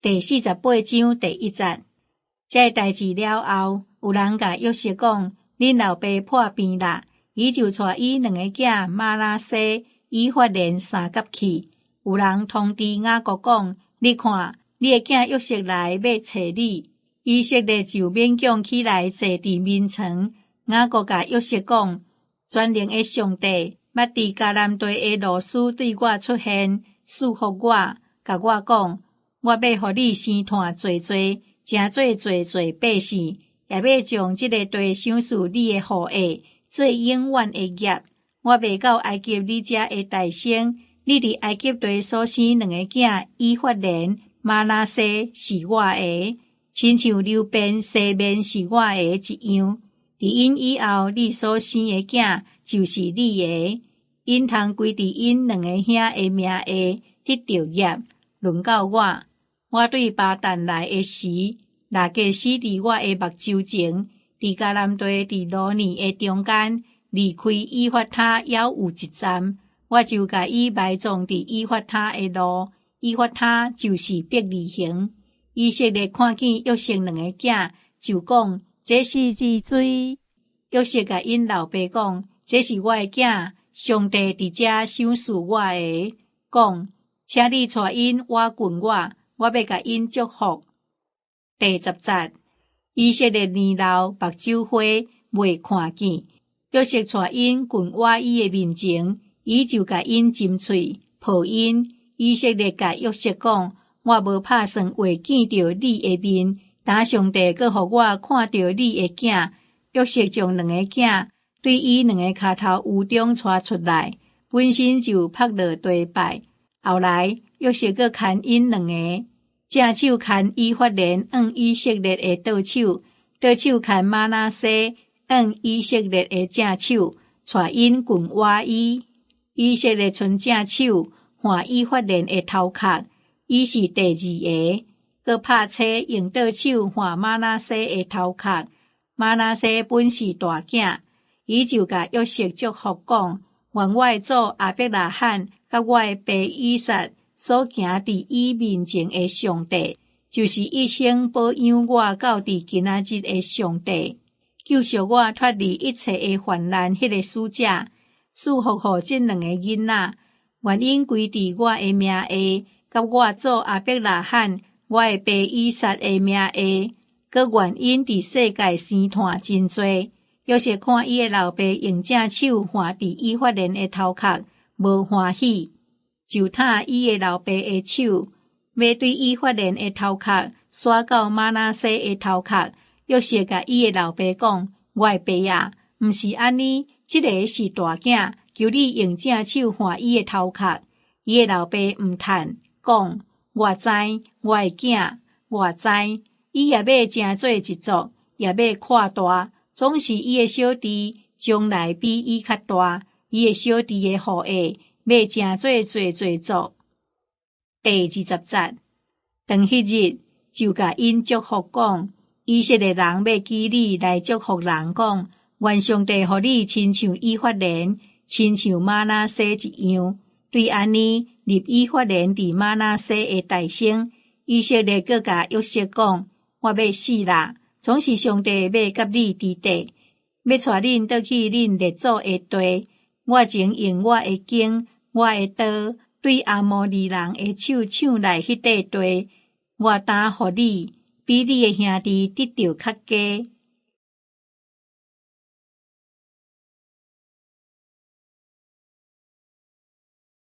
第48章第1節，這个代誌了後，有人共約瑟講：恁老爸破病啦。伊就帶伊兩个囝瑪拿西、以法蓮相佮去。有人通知雅各講：你看，你的囝約瑟來欲揣你。以色列就勉強起來坐佇眠床。雅各共約瑟講：全能的上帝捌佇迦南地的路斯對我出現，賜福我，共我講：我欲予你生湠濟濟，成做濟濟百姓，也欲將這个地賞賜你的後裔，做永遠的業。我未到埃及你遮的大生，你佇埃及地所生兩个囝以法蓮、瑪拿西是我的，親像流便、西緬是我的一樣。佇𪜶以後，你所生的囝就是你的，𪜶通歸佇𪜶兩个兄的名下得著業。輪到我，我對巴旦來的時，拉結死佇我的目睭前，佇迦南地佇羅尼的中間，離開以法他猶有一站，我就共伊埋葬佇以法他的路，以法他就是伯利恆。以色列看見約瑟兩個囝，就講：這是兒跩。約瑟共𪜶老爸講：這是我的囝，上帝佇遮賞賜我的。講：請你帶𪜶倚近我，我欲共𪜶祝福。第10節，以色列年老，目睭花，袂看見。約瑟帶𪜶近倚伊的面前，伊就共𪜶親喙，抱𪜶。以色列共約瑟講：我無拍算話見著你的面，今上帝閣予我看著你的囝。約瑟將兩個囝對伊兩個跤頭趺中帶出來，本身就伏落地拜。後來約瑟閣牽𪜶兩个，正手牽以法蓮按以色列的倒手，倒手牽瑪拿西按以色列的正手，帶𪜶近倚伊。以色列伸正手挽以法蓮的頭殼，伊是第二个。閣拍叉用倒手挽瑪拿西的頭殼，瑪拿西本是大囝，伊就共約瑟祝福講：願我的祖亞伯拉罕佮我的爸以撒所行佇伊面前的上帝，就是一生保養我到佇今仔日的上帝，救贖我脫離一切的患難，彼个使者賜福予這兩个囡仔，願𪜶歸佇我的名下，佮我祖亞伯拉罕，我的爸以撒的名下，閣願𪜶佇世界生湠真濟。約瑟看伊的老爸用正手挽佇以法蓮的頭殼，無歡喜，就拆伊的老爸的手，欲對以法蓮的頭殼徙到瑪拿西的頭殼。約瑟共伊的老爸講：我的爸啊，毋是按呢，這个是大囝，求你用正手挽伊的頭殼。伊的老爸毋趁，講：我知，我的囝，我知，伊也欲成做一族，也欲擴大，總是伊的小弟將來比伊較大，伊的小弟的後裔欲成做濟濟族。第20節，當彼日就共𪜶祝福講：以色列人欲舉禮來祝福人講：願上帝予你親像以法蓮，親像瑪拿西一樣。對按呢，立以法蓮佇瑪拿西的大生。以色列閣共約瑟講：我欲死啦，總是上帝欲佮你佇地，欲帶恁倒去恁列祖的地。我曾用我的弓、我的刀，對阿摩利人的手搶來彼塊地，我擔予你，比你的兄弟得著較佳。